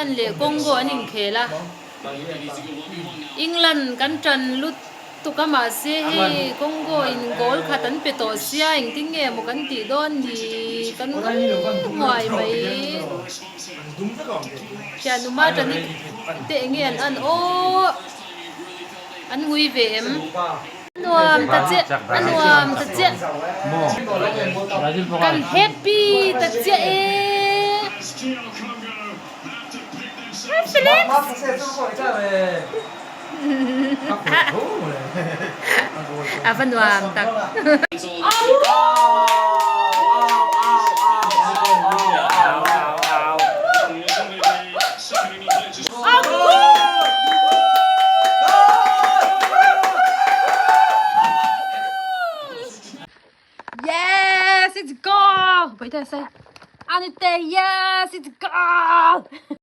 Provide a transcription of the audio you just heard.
England leh Congo an inkhel a, England kan tan lutuk a mahse hei Congo in goal khat an pe tawh sia engtin nge maw kan tih dawn ni kan ngawi nguai mai. Thianuma tani te enge an an aw an ngui ve em? Nuam ta chiah a nuam ta chiah kan happy ta chiah e Felix a va nuam tak. Yes, it's goal! Wait a sec. Anite, yes, it's goal!